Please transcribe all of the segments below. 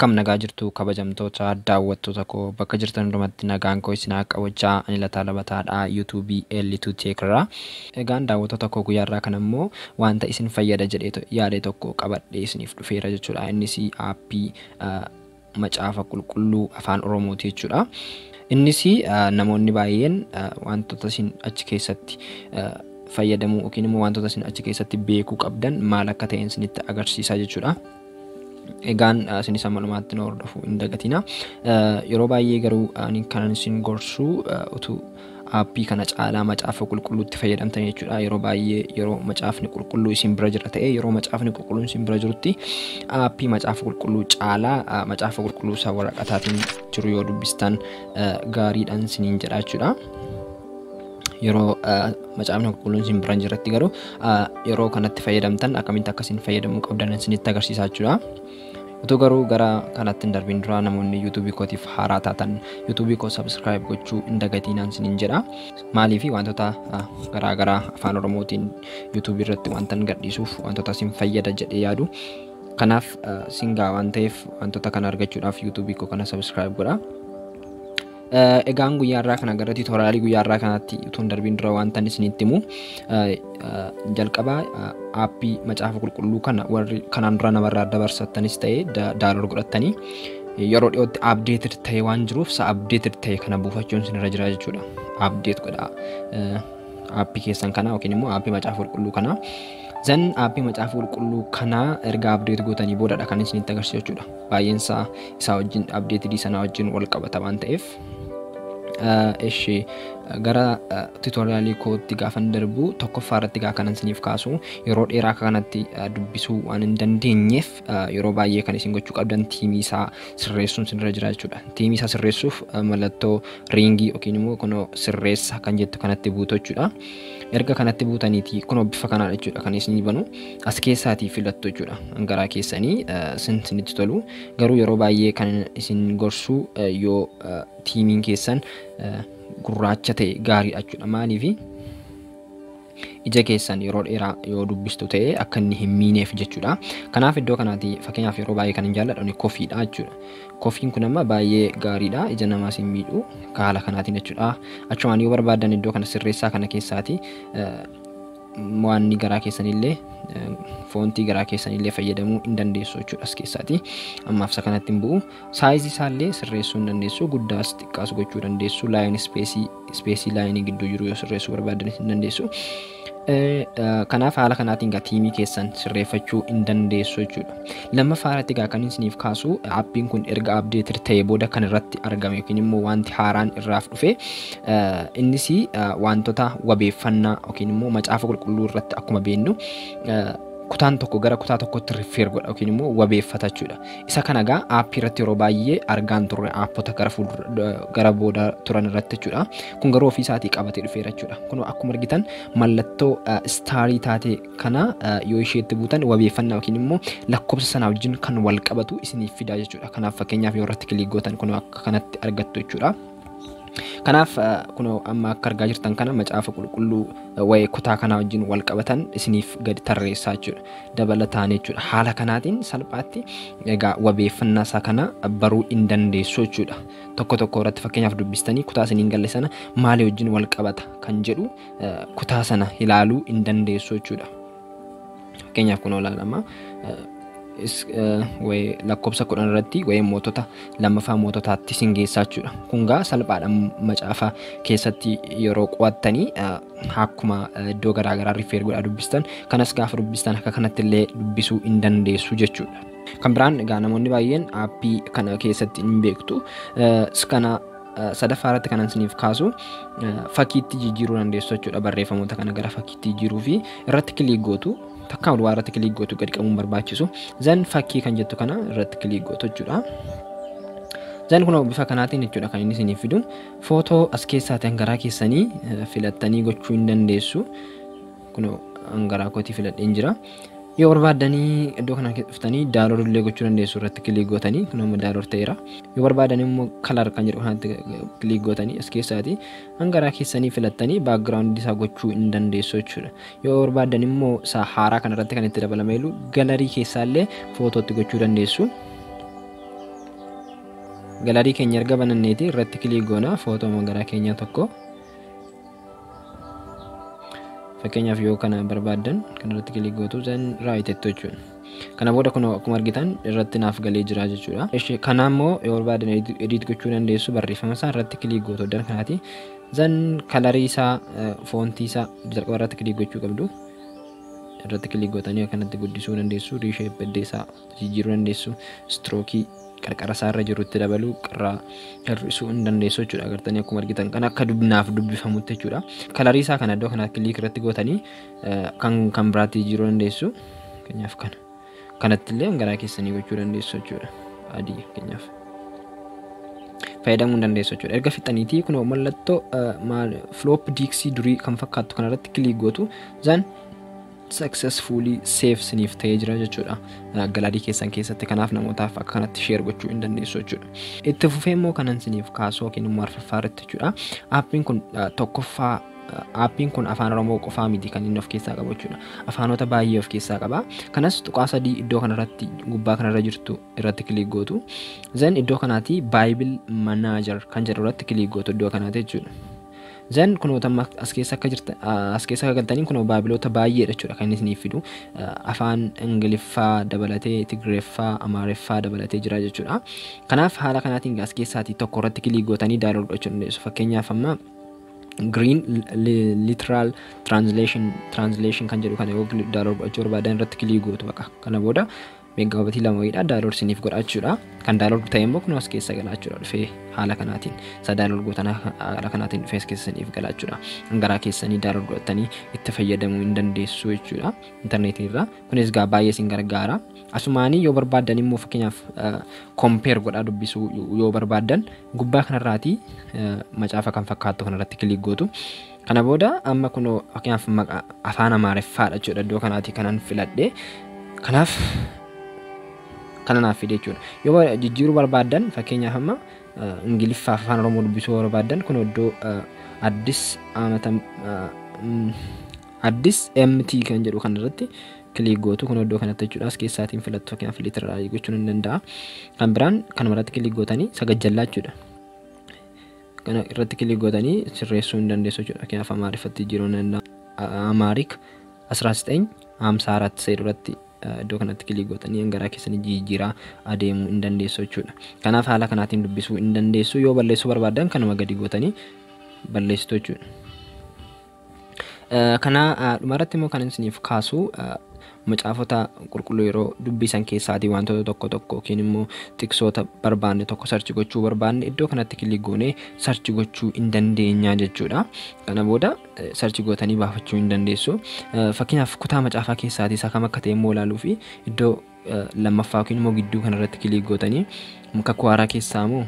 Akkam nagaa jirtu kabajamtoota daawwattoota koo, bakka jirtan hundumatti nagaan koo isin haa qabachaa. Ani Lataa Labataadha, yuutuubii L2 Tech irraa. Egaan daawwattoota koo, guyyaarraa kana immoo wanta isin fayyada jedhee yaade tokko qabadhee isiniif dhufeera jechuudha. Innis aappii Macaafa Qulqulluu Afaan Oromooti jechuudha. Innis namoonni baay'een wantoota isin achi keessatti fayyadamuu yookiin immoo wantoota isin achi keessatti beekuu qabdan maal akka ta'e isinitti agarsiisa jechuudha. Egaan isinis amma dhumaatti nu hordofuu hin dagatina. Yeroo baay'ee garuu ani kanan isin gorsu utuu aappii kana caalaa Macaafa Qulqulluutti fayyadamtan jechuudha. Yeroo baay'ee yeroo Macaafni Qulqulluu isin bira jira ta'e, yeroo Macaafni Qulqulluun isin bira jirutti aappii Macaafa Qulqulluu caalaa Macaafa Qulqulluu isa waraqataatiin jiru yoo dubbistan gaariidhaan isiniin jedha jechuudha. Yeroo Macaafni Qulqulluun isin bira jiratti garuu yeroo kanatti fayyadamtan akkamitti akka isin fayyadamuu qabdan isinitti agarsiisaa jechuudha. Utuu garuu gara kanatti hin darbiin dura, namoonni yuutuubii kootiif haaraa taatan yuutuubii koo subscribe gochuu hin dagatinaan isiniin jedha. Maaliif? Wantoota garaa garaa Afaan Oromootiin yuutuubii irratti wanta gadhiisuuf, wantoota isin fayyada jedhee yaadu. Kanaaf isin gaa waan ta'eef wantoota kana argachuudhaaf yuutuubii koo kana subscribe godha. Egaan guyyaa irraa kana gara tutorialii guyyaa irraa kanatti utuu hin darbiin dura wanta isinitti himu, jalqaba aappii Macaafa Qulqulluu kana warri kanaan dura namarraa dabarsattanis ta'e download godhattanii yeroo dhiyootti updated ta'e waan jiruuf, isa updated ta'e kana buufachuun isinirra jira jechuudha. Update godha aappii keessan kana yookiin immoo aappii Macaafa Qulqulluu kana. Zan aappii Macaafa Qulqulluu kana erga update gootanii boodadha kan isinitti agarsiisu jechuudha. Baay'een isaa isaa wajjin, updated sanaa wajjin wal qabata waan ta'eef. Ishee gara tutorialii kootti gaafan darbu, tokkoffaa irratti gaa kanan isiniif kaasu, yeroo dheeraa akka kanatti dubbisuu waan hin dandeenyeef, yeroo baay'ee kan isin gochuu qabdan themeii isaa sirreessuun isinirra jira jechuudha. Themeii isaa sirreessuuf mallattoo ringii yookiin immoo kunoo sirreessa kan jettu kanatti buutu jechuudha. Erga kanatti buutaniiti kunoo bifa kanaan jechuudha kan isinii banu, as keessaatii filattu jechuudha. Garaa keessanii isinitti tolu, garuu yeroo baay'ee kan isin gorsu yoo themeiin keessan gurraacha ta'e gaariidha jechuudha. Maaliifi? Ija keessan yeroo dheeraa yoo dubbistu ta'e akka inni hin miineef jechuudha. Kanaaf iddoo kanaati fakkeenyaaf yeroo baay'ee kan hin jaalladhu coffeedha jechuudha. Coffeen kun amma baay'ee gaariidha, ija namaas hin miidhu haala kanaatiin jechuudha. Achumaan yoo barbaadan iddoo kana sirreessaa kana keessaati waan garaa keessanillee, fontii garaa keessanillee fayyadamuu hin dandeessu jechuudha as keessaati. Ammaaf isa kanatti hin bu'u. Sizeii isaallee sirreessuu hin dandeessu. Guddaas xiqqaas gochuu dandeessu. Line spaceii, spaceii lineii gidduu jiru yoo sirreessuu barbaadanis hin dandeessu. Kanaaf haala kanaatiin gaa themeii keessan sirreeffachuu hin dandeessu jechuudha. Lammaffaa irratti gaa kan isiniif kaasu, aappiin kun erga updated ta'ee booda kan irratti argame yookiin immoo wanti haaraan irraaf dhufe, innis wantoota wabeeffannaa yookiin immoo Macaafa Qulqulluu irratti akkuma beeknu kutaan tokko gara kutaa tokkotti refer godha yookiin immoo wabeeffata jechuudha. Isa kana egaa aappii irratti yeroo baay'ee argaan turre, aappota gara fuuldura gara booda turan irratti jechuudha. Kun garuu ofii isaatii qabatee dhufeera jechuudha. Kun akkuma argitan mallattoo starii taate kana yoo isheetti buutan wabeeffannaa yookiin immoo lakkoofsa sanaa wajjin kan wal qabatu isiniif fidaa jechuudha. Kanaaf fakkeenyaaf yoo irratti click gootan kun akka kanatti argattu jechuudha. Kanaaf kun amma akka argaa jirtan kana Macaafa Qulqulluu waa'ee kutaa kanaa wajjin wal qabatan isiniif gadi tarreessaa jechuudha. Dabalataan jechuudha. Haala kanaatiin salphaatti egaa wabeeffannaa isaa kana baruu hin dandeessu jechuudha. Tokko tokko irratti fakkeenyaaf dubbistanii kutaa isiniin galle sana maalii wajjin wal qabata kan jedhu kutaa sana ilaaluu hin dandeessu jechuudha. Fakkeenyaaf kun ilaalama. Lakkoofsa 10 irratti wayii mootota lammaffaa moototaatti sin geessaa jechuudha. Kun gaa salphaadha, macaafa keessatti yeroo qo'attanii akkuma iddoo garaa garaa refer godhaa dubbistan, kanas gaafa dubbistan akka kanatti illee dubbisuu hin dandeessu jechuudha. Kan biraan egaa namoonni baay'een aappii kana keessatti hin beektu. Kana sadaffaa irratti kanan isiniif kaasu, fakkiitti jijjiiruu dandeessu jechuudha. Barreeffamoota kana gara fakkiitti jijjiiruu fi irratti click gootu, takka waa irratti click gootu, gadi qabuun barbaachisu. Zan fakkii kan jettu kana irratti click gootu jechuudha. Zan kun bifa kanaatiin jechuudha kan inni isiniif fidu. Footoo as keessaatiin garaa keessanii filattanii gochuu hin dandeessu. Kun garaa kootii filadheen jira. Yoo barbaaddanii iddoo kana dhuftanii download illee gochuu dandeessu, irratti click gootanii kun amma download ta'eera. Yoo barbaadan immoo color kan jedhu kanatti click gootanii as keessaati hangaraa keessanii filattanii backgroundii isaa gochuu hin dandeessu jechuudha. Yoo barbaadan immoo isa haaraa kanarratti kan itti dabalamee jiru gallery keessaallee footootti gochuu dandeessu. Gallery keenya erga bananneeti irratti click goona footoo garaa keenyaa tokko. Fakkeenyaaf yoo kana barbaaddan kanarratti click gootu, then right jettu jechuudha. Kana booda kun akkuma argitan irratti naaf galee jira jechuudha. Kana immoo yoo barbaadan edit gochuu dandeessu, barreeffama isaa irratti click gootu iddoo kanaati. Then colorii isaa, fontii isaa jalqaba irratti click gochuu qabdu. Irratti click gootanii akkanatti guddisuu dandeessu, reshape iddoo isaa jijjiiruu dandeessu, strokeii qarqara isaa irra jirutti dabaluu, qarraa hir'isuu hin dandeessu jechuudha. Agartanii akkuma argitan kan akka naaf dubbifamutti jechuudha. Colorii isaa kana iddoo kana click irratti gootanii kan biraatti jijjiiruu dandeessu. Fakkeenyaaf kana. Kanatti illee garaa keessanii gochuu dandeessu jechuudha. Adii fakkeenyaaf. Fayyadamuu hin dandeessu jechuudha. Erga fixaniitii kun mallattoo floppy diskii durii kan fakkaattu kanarratti click gootu, then successfully save siniif ta'ee jira jechuudha. Gallery keessan keessatti kanaaf namootaaf akka kanatti share gochuu hin dandeessu jechuudha. Itti fufee immoo kanan siniif kaasuu yookiin immoo arfaffaa irratti jechuudha. Appiin kun tokkoffaa, appiin kun afaan Oromoo qofaa miti kan inni of keessaa qabu jechuudha. Afaanota baay'ee of keessaa qaba. Kanas tuqaa sadii iddoo kanarratti gubbaa kanarra jirtu irratti click gootu. Then iddoo kanaati Bible Manager kan jedhu irratti click gootu iddoo kanaati jechuudha. Then kunoota as keessa akka jirtan, as keessa akka galtaniin kunoo Bibleoota baay'eedha jechuudha kan inni isiniif fidu. Afaan Ingiliffaa dabalatee, Tigreeffaa, Amaariffaa dabalatee jira jechuudha. Kanaaf haala kanaatiin as keessaatii tokko irratti click gootanii download gochuu dandeessu. Fakkeenyaaf amma Green Literal Translation kan jedhu kana yoo download gochuu barbaadan irratti click gootu baqa. Kana booda megabyteii 2 wayiidha download siniif godha jechuudha. Kan download ta'e immoo kunoo as keessa gala jechuudha, dhufee haala kanaatiin. Isa download gootan haala kanaatiin dhufee as keessa siniif gala jechuudha. Garaa keessanii download godhatanii itti fayyadamuu hin dandeessu jechuudha intarneetii irraa. Kunis gaa baay'ee isin gargaara. Asumaanii yoo barbaaddan immoo, fakkeenyaaf compare godhaa dubbisuu yoo barbaaddan, gubbaa kanarraatii macaafa kan fakkaattu kanarratti click gootu. Kana booda amma kunoo fakkeenyaaf afaan Amaariffaadha jechuudha iddoo kanaatii kanan filadhe. Kanaaf kana naaf fide jechuudha. Yoo jijjiiruu barbaaddan, fakkeenyaaf amma Ingiliffaaf afaan Oromoo dubbisuu barbaaddan, kun iddoo Addis Amata Addis MT kan jedhu kanarratti click gootu, kun iddoo kanatti jechuudha. As keessaatiin filattu, fakkeenyaaf literal gochuun hin danda'a. Kan biraan kanuma irratti click gootanii sagajjallaa jechuudha. Kana irratti click gootanii sirreessuu hin dandeessu jechuudha. Fakkeenyaaf Amaariffatti jijjiiruu hin danda'a. Amharic 1954 seedu irratti iddoo kanatti click gootanii garaa keessanii jijjiiraa adeemuu hin dandeessu jechuudha. Kanaaf haala kanaatiin dubbisuu hin dandeessu. Yoo balleessuu barbaaddan kanuma gadi gootanii balleessitu jechuudha. Kana dhumarratti immoo kan isiniif kaasu, macaafota qulqulluu yeroo dubbisan keessaatii wantoota tokko tokko yookiin immoo tiksoota barbaanne tokko search gochuu barbaanne, iddoo kanatti click goonee search gochuu hin dandeenya jechuudha. Kana booda search gootanii baafachuu hin dandeessu. Fakkeenyaaf kutaa macaafaa keessaatii isa kam akka ta'e immoo ilaaluu fi iddoo lammaffaa yookiin immoo gidduu kanarratti click gootanii, kakuu haaraa keessaa moo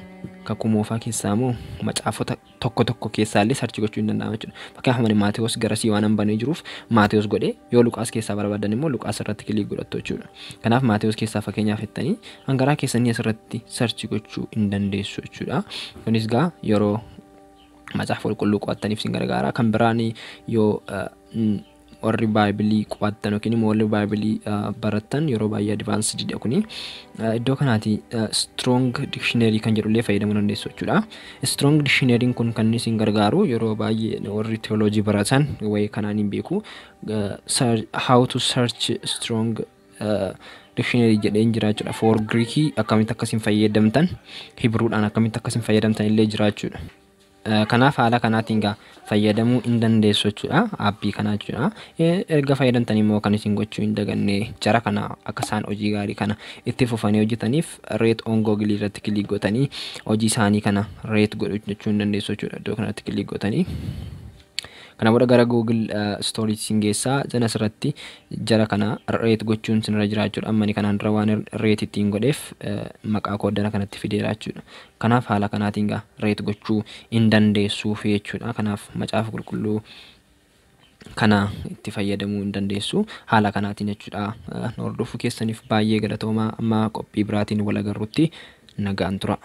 kakuu moofaa keessaa moo macaafota tokko tokko keessaa illee search gochuu hin danda'ama jechuudha. Fakkeenyaaf ani Maatewos garasii waan banee jiruuf Maatewos godhee, yoo Luqaas keessaa barbaadan immoo Luqaas irratti click godhattu jechuudha. Kanaaf Maatewos keessaa fakkeenyaaf jettanii hangaraa keessanii asirratti search gochuu hin dandeessu jechuudha. Kunis gaa yeroo macaafa qulqulluu qo'attaniif isin gargaara. Kan biraan yoo warri Bibleii qo'attan yookiin immoo warri Bibleii barattan yeroo baay'ee advancediidha kuni. Iddoo kanaati Strong Dictionary kan jedhullee fayyadamuu dandeessu jechuudha. Strong Dictionaryn kun kan inni isin gargaaru, yeroo baay'ee warri theology baratan wayii kanaan hin beeku. How to search Strong Dictionary jedheen jira jechuudha. For Greekii akkamitti akkasiin fayyadamtan, Hibruudhaan akkamitti akkasiin fayyadamtan illee jira jechuudha. Kanaaf haala kanaatiin gaa fayyadamuu hin dandeessu jechuudha appii kanaa jechuudha. Erga fayyadamtan immoo kan isin gochuu hin daganne, jara kana akka isaan hojii gaarii kana itti fufanii hojjetaniif rate on Google irratti click gootanii hojii isaanii kana rate godhu jechuu hin dandeessu jechuudha, iddoo kanatti click gootanii. Kana booda gara Google Store isin geessaa, jana asirratti jara kana rate gochuun sinirra jira jechuudha. Amma ani kanaan dura waan rate ittiin godheef maqaa koo addana kanatti fideera jechuudha. Kanaaf haala kanaatiin gaa rate gochuu hin dandeessuuf jechuudha. Kanaaf macaafa qulqulluu kana itti fayyadamuu hin dandeessu haala kanaatiin jechuudha. Hordofuu keessaniif baay'ee galatoomaa, amma qophii biraatiin wal agarrutti nagaan tura.